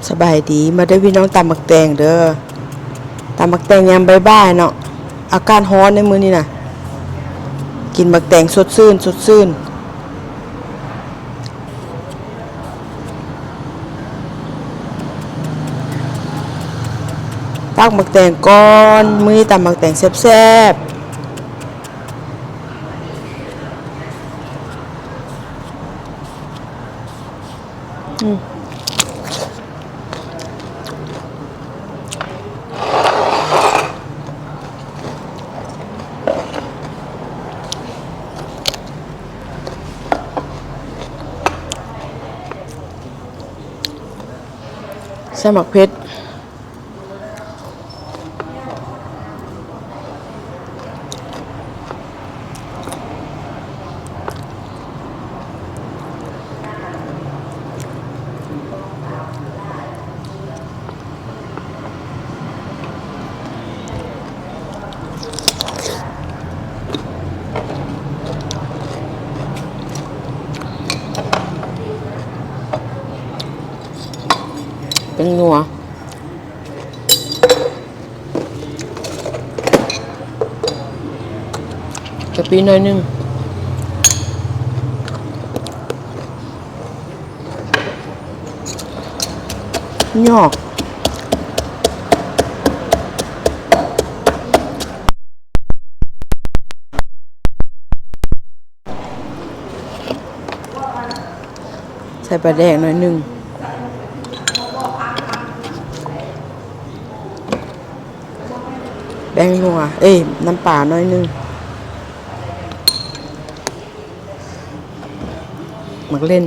ສະບາຍດີ ມາເດີພີ່ນ້ອງ ຕຳໝາກແຕງເດີ ຕຳໝາກແຕງຍາມບ່າຍໆເນາະ ອາກາດຮ້ອນໃນມື້ນີ້ນະ ກິນໝາກແຕງສົດຊື່ນ ສົດຊື່ນ. ຕັກໝາກແຕງກ່ອນ ມື້ນີ້ຕຳໝາກແຕງແຊບໆ. ອືມ ໃສ່ໝາກເຜັດ. ແປ້ງນົວ ກະປິໜ້ອຍໜຶ່ງ ຫຍອກ. ໃສ່ປາແດກໜ້ອຍໜຶ່ງ ແປ້ງນົວ ເອີຍ ນ້ຳປາໜ້ອຍໜຶ່ງ ໝາກເລັ່ນ.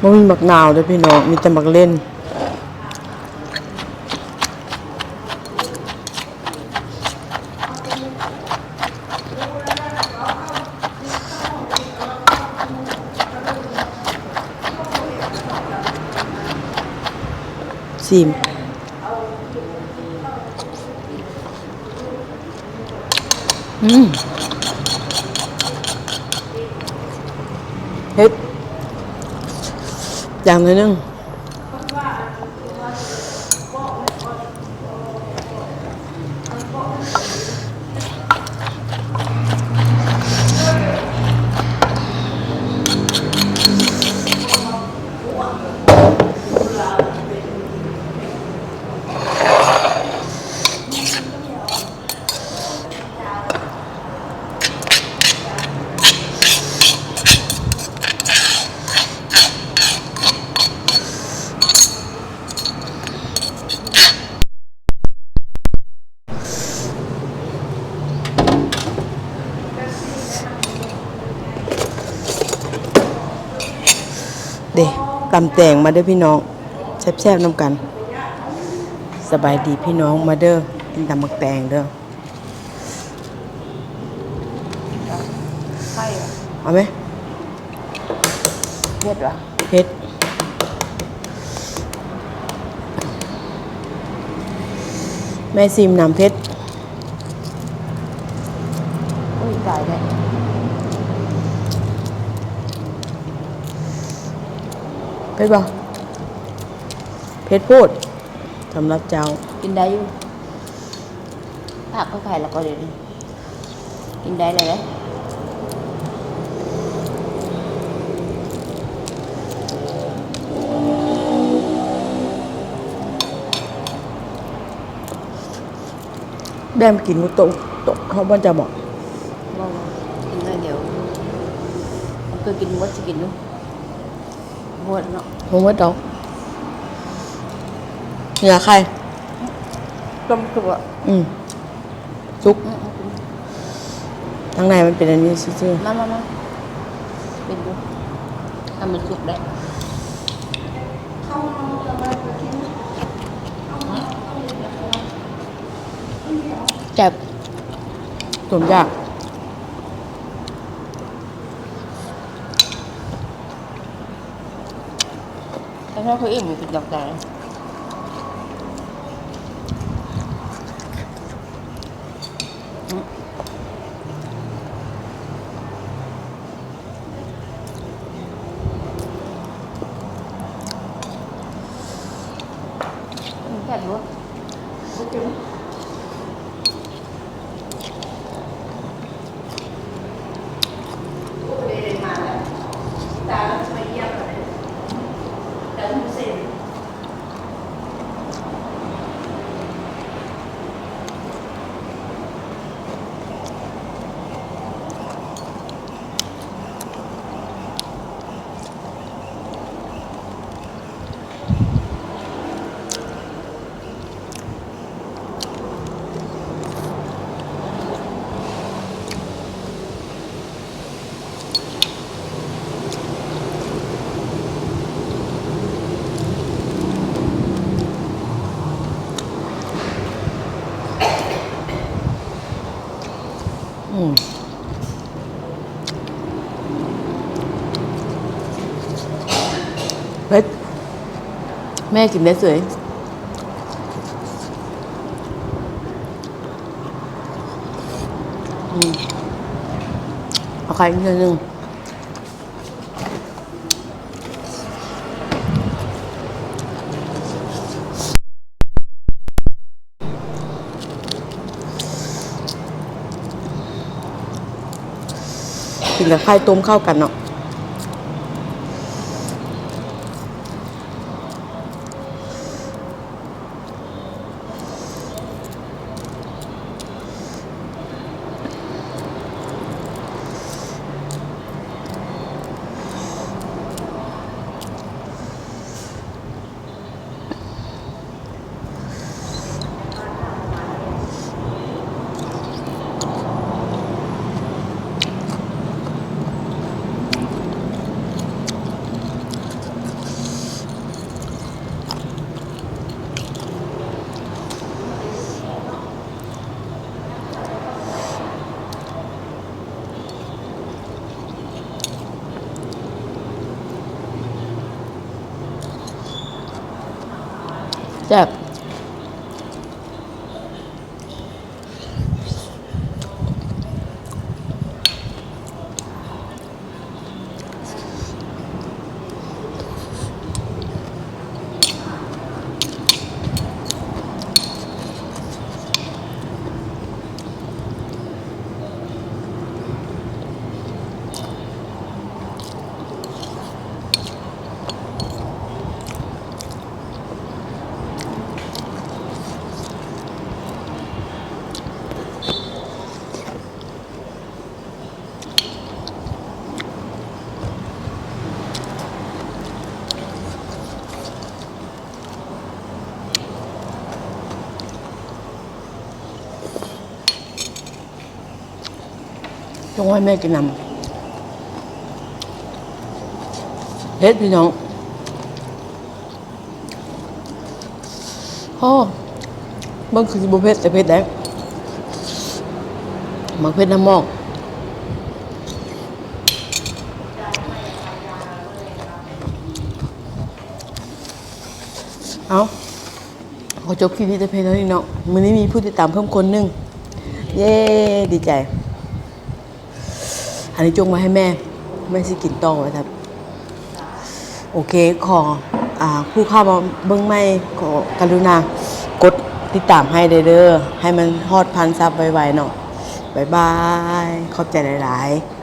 ບໍ່ມີໝາກນາວເດີ້ພີ່ນ້ອງ ມີແຕ່ໝາກເລັ່ນ. ຊີມ. ອືມ ເຜັດ ຢ່າງໜ້ອຍໜຶ່ງ. ເດ້ ຕຳແຕງ ມາເດີ້ພີ່ນ້ອງ ແຊບໆນຳກັນ. ສະບາຍດີພີ່ນ້ອງ ມາເດີ້ ກິນຕຳໝາກແຕງເດີ້. ໄຂ່ ເອົາໄໝ? ເຜັດຫວາ? ເຜັດ. ແມ່ຊີມນຳ ເຜັດ. ໂອ້ຍ ຕາຍແລ້ວ. ເຜັດບໍ່? ເຜັດໂພດ ສຳລັບເຈົ້າ. ກິນໄດ້ຢູ່. ຜັກເຂົາຂາຍແລ້ວກໍດຽວນີ້ ກິນໄດ້ແລ້ວເດ້. ແບ່ງໄປກິນໝົດໂຕະ ໂຕະເຮົາບໍ່ຈະບອກ. ບໍ່ ບໍ່ ກິນໜ້ອຍດຽວ. ເຂົາເຄີຍກິນໝົດ ຊິກິນຢູ່. ບໍ່ໝົດເນາະ ບໍ່ໝົດດອກ. ເນື້ອໄຂ່ ຕົ້ມສຸກ ອືມ ສຸກ ອືມໆໆ ທາງໃນມັນເປັນອັນນີ້ຊື່ໆ ມາໆໆ ເປັນຢູ່ ຖ້າມັນສຸກໄດ້ ແຊບ ຕົ້ມຢາກ. ແຕ່ຖ້າເຂົາເອງມັນເປັນດອກໃດ ອືມ ແຊບຢູ່. ອືມ ເຜັດ ແມ່ກິນໄດ້ເສີຍ. ອືມ ເອົາໄຂ່ອີກໜ້ອຍໜຶ່ງ. ກິນກັບໄຂ່ຕົ້ມເຂົ້າກັນເນາະ. ແຊບ. ຕ້ອງໃຫ້ແມ່ກິນນຳ. ເຜັດ ພີ່ນ້ອງ. ໂອ້ ເບິ່ງຄືຊິບໍ່ເຜັດ ແຕ່ເຜັດໄດ໋. ໝາກເຜັດນ້ຳໝອກ. ເອົ້າ ຂໍຈົບຄລິບນີ້ແຕ່ພຽງເທົ່ານີ້ເນາະ. ມື້ນີ້ມີຜູ້ຕິດຕາມເພີ່ມຄົນໜຶ່ງ. ເຢ້ ດີໃຈ. ອັນນີ້ຈົ່ງມາໃຫ້ແມ່ ແມ່ຊິກິນຕໍ່ວ່າຊັ້ນ. ໂອເຄ ຂໍ ອາ ຜູ້ເຂົ້າມາເບິ່ງໃໝ່ ຂໍກະລຸນາກົດຕິດຕາມໃຫ້ແດ່ເດີ ໃຫ້ມັນຮອດພັນຊັບໄວໆເນາະ. ບາຍບາຍ ຂອບໃຈຫຼາຍໆ.